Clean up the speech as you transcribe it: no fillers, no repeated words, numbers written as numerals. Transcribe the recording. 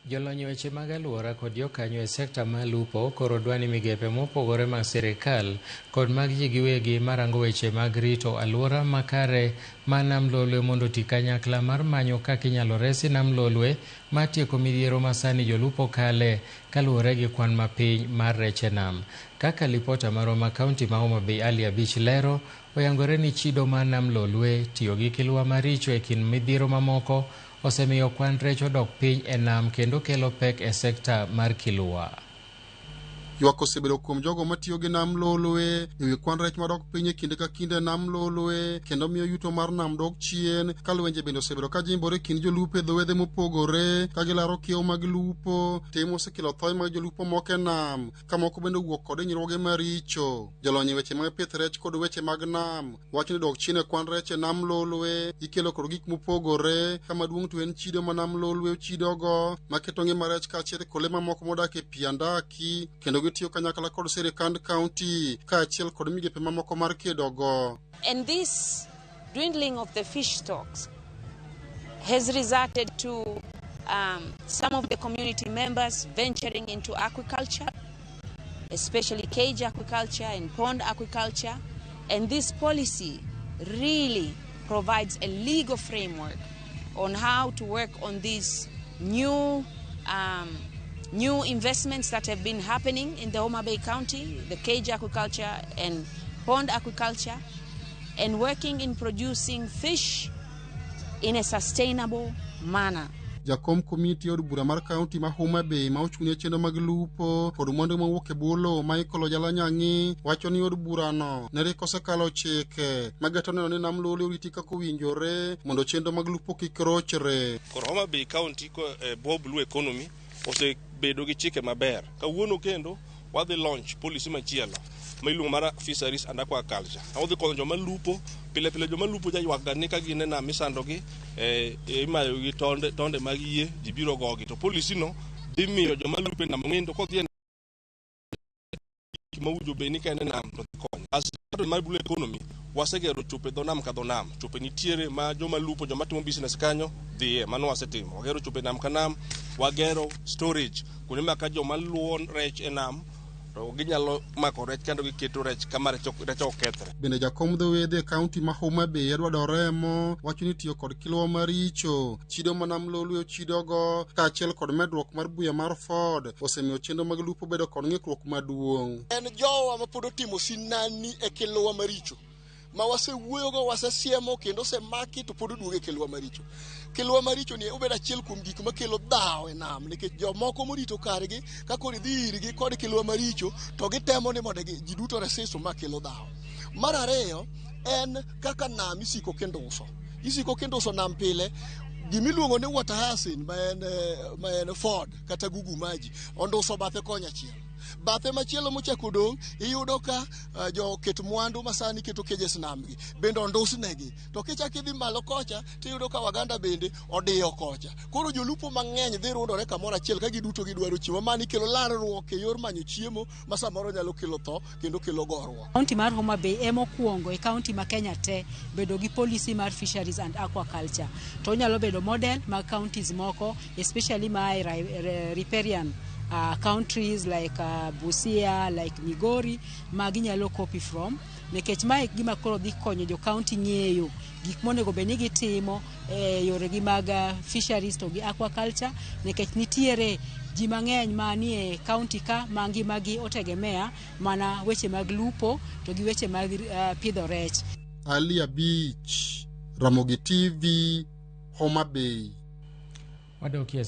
Jolony e weche mag alwora kod jokanyo e sekta mar lupo koro dwa ni migepe mopogore mag sirikal kod mag ji giwegi marango weche mag rito alwora makare ma Nam Lolwe mondo oti kanyakla mar manyo kaka inyalo resi Nam Lolwe mar tieko midhiero ma sani jolupo kale kaluwore gi kwan mapiny mar rech e nam. Kaka lipota marwa ma kaunti ma Homa Bay Ali Abich lero, oyangore ni chido mar Nam Lolwe, tiyo gi kilwa maricho e kind midhiero mamoko osemiyo kwan rech odok piny e nam kendo kelo pek e sekta mar kilwa. Ywak osebedo kuom jogo matiyo gi nam Lolwe e wi kwan rech madok piny e kinde ka kinde e nam Lolwe kendo miyo yuto mar nam dok chien ka lwenje bende osebedo ka jimbore e kind jolupo e dho wedhe mopogore ka gilaro kiewo mag lupo. Tim osekelo thoe mag jolupo moko e nam ka moko bende owuok kod hinyruoge maricho. Jolony e weche mag pith rech kod weche mag nam wacho ni dok chien e kwan rech e nam Lolwe ikelo kod gik mopogore ka maduong' to en chido ma nam Lolwe ochidogo maketo ngima rech kaachiel kod le mamoko modak e pi andaki kendo gitiyo kanyakla kod sirikand kaunti kaachiel kod migepe mamoko mar kedogo. And this dwindling of the fish stocks has resulted to some of the community members venturing into aquaculture, especially cage aquaculture and pond aquaculture. And this policy really provides a legal framework on how to work on these new investments that have been happening in the Homa Bay County, the cage aquaculture and pond aquaculture, and working in producing fish in a sustainable manner. Jakom komiti od bura mar kaunti ma Homa Bay ma ochung' ne chenro mag lupo kod mwandu mawuok e bwo lowo Michael Ojala Nyang'i wacho ni od burano ne rik osekalo chike mageto neno ni nam Lolwe oriti kaka owinjore mondo chenro mag lupo kik rochre. Koro Homa Bay County e bwo Blue Economy osebedo gi chike maber. Kawuono kendo wadhi launch policy machielo ma iluongo mar fisheries and aquaculture. Odhi konyo joma lupo pile pile. Joma lupo jaywak ga ni ka gin e nam isandogi, imayo gi tonde, tonde mag yie, ji biro gogi. To policy no dhi miyo joma lupo e nam ong'e to kodhi e gik mowinjo bed ni ka en e nam to dhi konyo. As mar Blue Economy wasegero chope dho nam ka dho nam. Chope nitiere ma joma lupo, joma timo business kanyo dhiye. Mano wasetimo. Wagero chope nam ka nam, wagero storage kuonde ma ka joma luwo rech e nam to ginyalo mako rech kendo giketo rech kama rech ok kethre. Bende jakom dho wedhe e kaunti ma Homa Bay Edward Oremo wacho ni tiyo kod kilwa maricho, chido ma nam Lolwe ochidogo kaachiel kod medruok mar buya mar Ford osemiyo chenro mag lupo bedo kod ng'ikruok maduong'. En jowa ma pod otimo sinani e kilwa maricho ma wasewuoyogo, wasesiemo kendo osemaki to pod oduogo e kilwa maricho. Kilwa maricho ni obedo achiel kuom gik makelo dhawo e nam nikech jomoko morito kargi ka koro idhi irgi kod kilwa maricho to gitemo ni mondo ji duto resist ma kelo dhawo. Mar ariyo en kaka nam isiko kinduso. Isiko kinduso nam pile. Gimiluongo ni water hyacinth ma en Ford kata gugu maji onduso bathe konya achiel. Bathe machielo mochako odong' iyudo ka joket mwandu masani keto cages nam gi bende ondusnegi. To kichako idhi malo kocha tiyudo ka Waganda bende odiyo kocha. Koro jolupo mang'eny dhi rundore kamoro achiel ka giduto gidwaro chiemo. Mani kelo larruok e yor manyo chiemo ma samoro nyalo kelo tho kendo kelo goruok. Kaunti mar Homa Bay ema okwongo e kaunti ma Kenya te bedo gi policy mar fisheries and aquaculture. To onyalo bedo model mag counties moko, especially ma e riparian countries like Busia, like Migori, ma ginyalo copy from. Nikech mae gima koro dhi konyo jo county ng'eyo gik monego bed ni gitimo e yoregi mag fisheries to gi aquaculture, nikech nitiere ji mang'eny manie county ka ma ngimagi otegemea mana weche mag lupo to gi weche mag pidho rech. Ali Abich, Ramogi TV, Homa Bay. Wadokie.